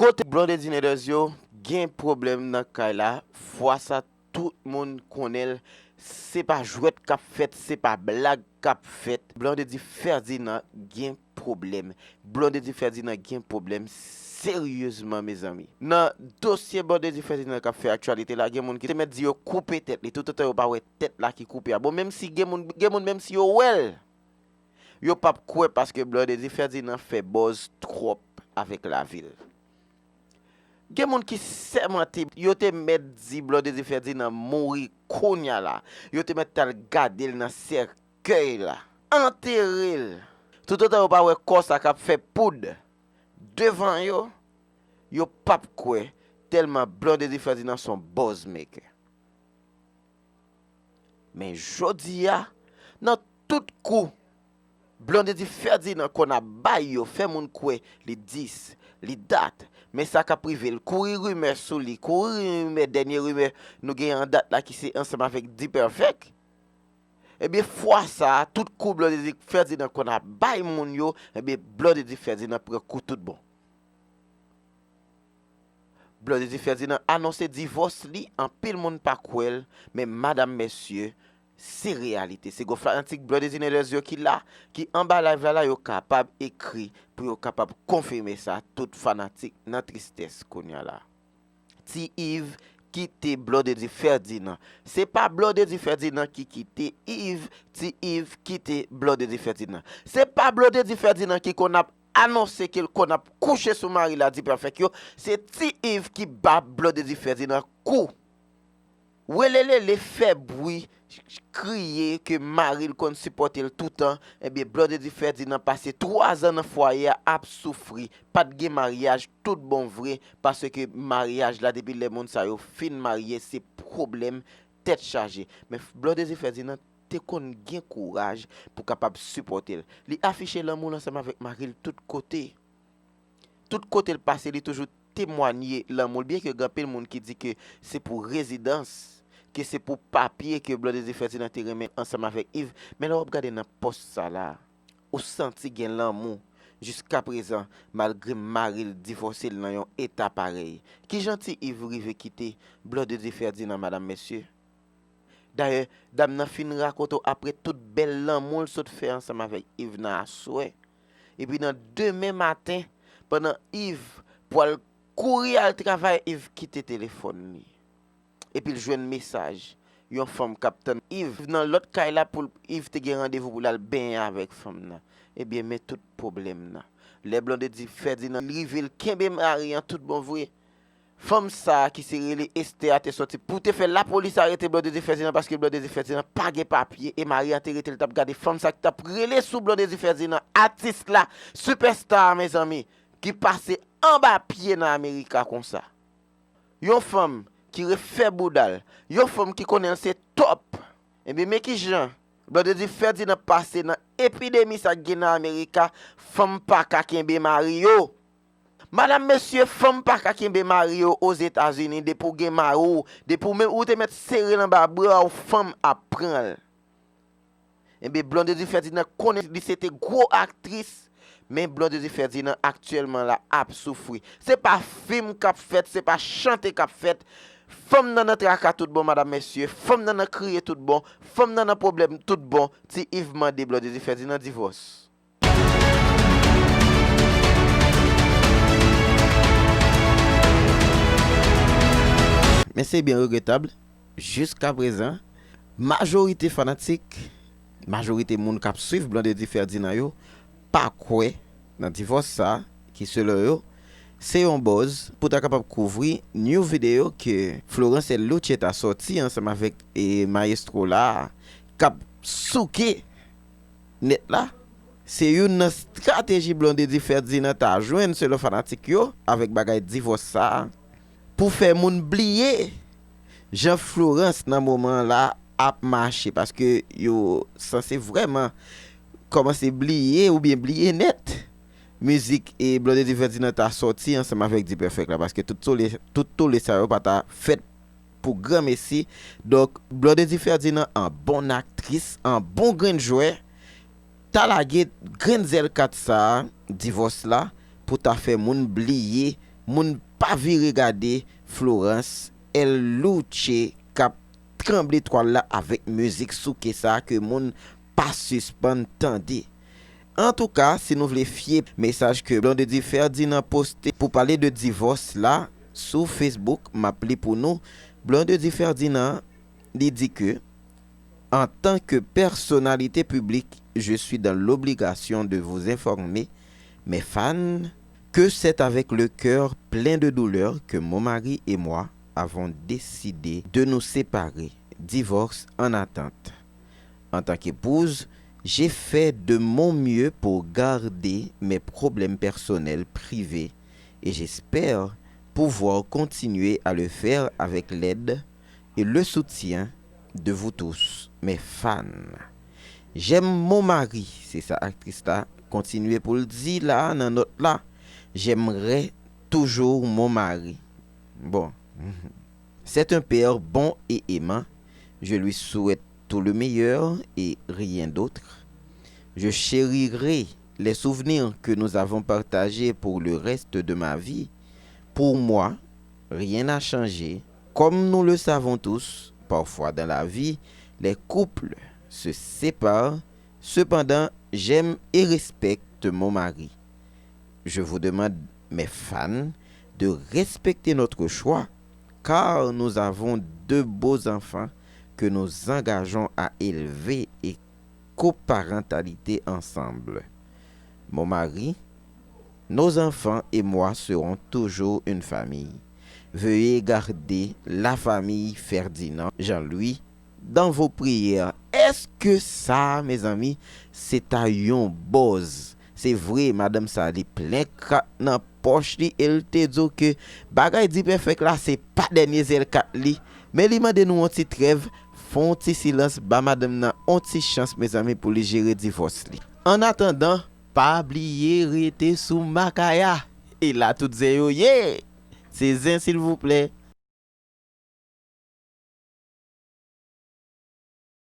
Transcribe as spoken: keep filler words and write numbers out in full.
Kote Blondedy Nethers yo gen pwoblèm nan kay la, fwa sa tout moun konnen l, se pa jwèt k ap fèt, se pa blag k ap fèt. Blondedy Ferdinand gen pwoblèm. Blondedy Ferdinand gen pwoblèm seryezman, mezanmi. Nan dosye Blondedy Ferdinand k ap fè aktyalite la, gen moun ki te mèt di yo koupe tèt li, toutotan yo pa wè tèt la ki koupe a. Bon, menm si gen moun, gen moun menm si yo wè l, yo p ap kwè paske Blondedy Ferdinand fè buzz twòp avèk lavi l. Gen moun ki sèmante, yo te mèt di Blondedy Ferdinand mouri kounye a la. Yo te mèt t al gade l nan sèkèy la. Antere l. Toutotan yo pa wè kò sa k ap fè poud devan yo, yo p ap kwè, tèlman Blondedy Ferdinand se yon buzz maker. Men jodi a, nan tout kou Blondedy Ferdinand konn ap bay yo, fè moun kwè li dis, li dat, men sa k ap rive l, kouri rimè sou li, kouri rimè, dènye rimè nou genyen an dat la ki se ansanm avèk D-Perfect. Ebyen, fwa sa a, tout kou Blondedy Ferdinand konn ap bay moun yo, ebyen, Blondedy Ferdinand pran kou tout bon. Blondedy Ferdinand anonse divòs li, anpil moun pa kwè l, men madam, mesye, se reyalite. Se gwo fanatik Blondedy Nethers yo ki la, ki anba live la, la, yo kapab ekri pou yo kapab konfime sa, tout fanatik nan tristès kounye a la. Ti Yves kite Blondedy Ferdinand. Se pa Blondedy Ferdinand ki kite Yves, Ti Yves kite Blondedy Ferdinand. Se pa Blondedy Ferdinand ki konn ap anonse ke l konn ap kouche sou mari l a D-Perfect yo, se Ti Yves ki ba Blondedy Ferdinand kou. Welelele fè bri, kriye ke mari l konn sipòte l toutan, ebyen Blondedy Ferdinand pase twa zan nan fwaye a ap soufri, pa t gen maryaj tout bon vre, paske maryaj la depi lè moun sa yo fin marye se pwoblèm, tèt chaje. Men Blondedy Ferdinand te konn gen kouraj pou kapab sipòte l. Li afiche lanmou l ansanm avèk mari l tout kote. Tout kote l pase, li toujou temwanye lanmou l, byenke gen anpil moun ki di ke se pou rezidans, ke se pou papye ke Blondedy Ferdinand te renmen ansanm avèk Yves, men lè w ap gade nan pòs sa la, ou santi gen lanmou jiskaprezan, malgre mari l divòse l nan yon eta parèy. Kijan Ti Yves rive kite Blondedy Ferdinand, madam, mesye? Dayè, dam nan fin rakonte w apre tout bèl lanmou l sot fè ansanm avèk Yves nan aswè. Epi nan demen maten, pandan Yves pwal kouri al travay, Yves kite telefòn li. Epi l jwenn mesaj yon fanm k ap tann Yves nan lòt kay la pou l, Yves te gen randevou pou l al benyen avèk fanm nan. Ebyen, men tout pwoblèm nan. Lè Blondedy Ferdinand rive, l kenbe mari an tout bon vre. Fanm sa a ki se rele Esther a te sòti pou te fè lapolis arete Blondedy Ferdinand paske Blondedy Ferdinand pa gen papye e mari an te rete l t ap gade fanm sa a ki t ap rele sou Blondedy Ferdinand, atis la, sipèsta a, mezanmi, ki pase anba pye nan Amerika konsa. Yon fanm ki refè bouda l, yon fanm ki konnen l se top. Ebyen, men kijan Blondedy Ferdinand pase nan epidemi sa k gen nan Amerika, fanm pa ka kenbe mari yo. Madam, mesye, fanm pa ka kenbe mari yo Ozetazini, depi w gen mari w, depi w menm ou te mèt sere l anba bra w, fanm ap pran l. Ebyen, Blondedy Ferdinand konnen li se te gwo aktris, men Blondedy Ferdinand aktyèlman la ap soufri. Se pa fim k ap fèt, se pa chante k ap fèt. Fanm nan nan traka tout bon, madam, mesye, fanm nan nan kriye tout bon, fanm nan nan pwoblèm tout bon. Ti Yves mande Blondedy Ferdinand divòs. Men se byen regretab, jiskaprezan, majorite fanatik, majorite moun k ap swiv Blondedy Ferdinand yo pa kwè nan divòs sa a, ki selon yo, se yon buzz pou ta kapab kouvri new video ke Florence L. Lucchetta sòti ansanm avèk, e, mayestwo la, k ap souke nèt la. Se youn nan estrateji Blondedy Ferdinand ta jwenn, selon fanatik yo, avèk bagay divòs sa a, pou fè moun bliye jan Florence nan moman la ap mache, paske yo sanse vrèman kòmanse bliye oubyen bliye nèt mizik e Blondedy Ferdinand ta sòti ansanm avèk D-Perfect la, paske tout tole, tout tole sa yo pa ta fèt pou granmesi. Donk, Blondedy Ferdinand, an bon aktris, an bon grenn jwè, ta lage grenn zèl kat sa a, divòs la, pou ta fè moun bliye Moun pa vire gade Florence El Luce k ap tranble twal la avèk mizik souke sa ke moun pa sispann tande. Antouka, si nou vle fye mesaj ke Blondedy Ferdinand poste pou pale de divòs la sou Facebook, m ap li pou nou. Blondedy Ferdinand, li di ke, en tant que personnalité publique, je suis dans l'obligation de vous informer, mes fans, que c'est avec le cœur plein de douleur que mon mari et moi avons décidé de nous séparer. Divorce en attente. En tant qu'épouse, j'ai fait de mon mieux pour garder mes problèmes personnels privés et j'espère pouvoir continuer à le faire avec l'aide et le soutien de vous tous, mes fans. J'aime mon mari, se sa aktris la kontinye pou l di la nan nòt la. J'aimerai toujours mon mari. Bon. C'est un père bon et aimant. Je lui souhaite tout le meilleur et rien d'autre. Je chérirai les souvenirs que nous avons partagés pour le reste de ma vie. Pour moi, rien n'a changé. Comme nous le savons tous, parfois dans la vie, les couples se séparent. Cependant, j'aime et respecte mon mari. Je vous demande, mes fans, de respecter notre choix, car nous avons deux beaux enfants que nous engageons à élever et coparentalité ensemble. Mon mari, nos enfants et moi serons toujours une famille. Veuillez garder la famille Ferdinand Jean-Louis dans vos prières. Èske sa, mezanmi, se ta yon bòz? Se vre, madanm sa, li plen kat nan pòch li e l te di w ke bagay Dipèfèk la, se pa dènye zèl kat li. Men li mande nou yon ti trèv, fè yon ti silans, ba madanm nan yon ti chans, mezanmi, pou li jere divòs li. Annatandan, pa bliye rete sou Makaya. E la tout zen yo ye! Se zen, silvouplè.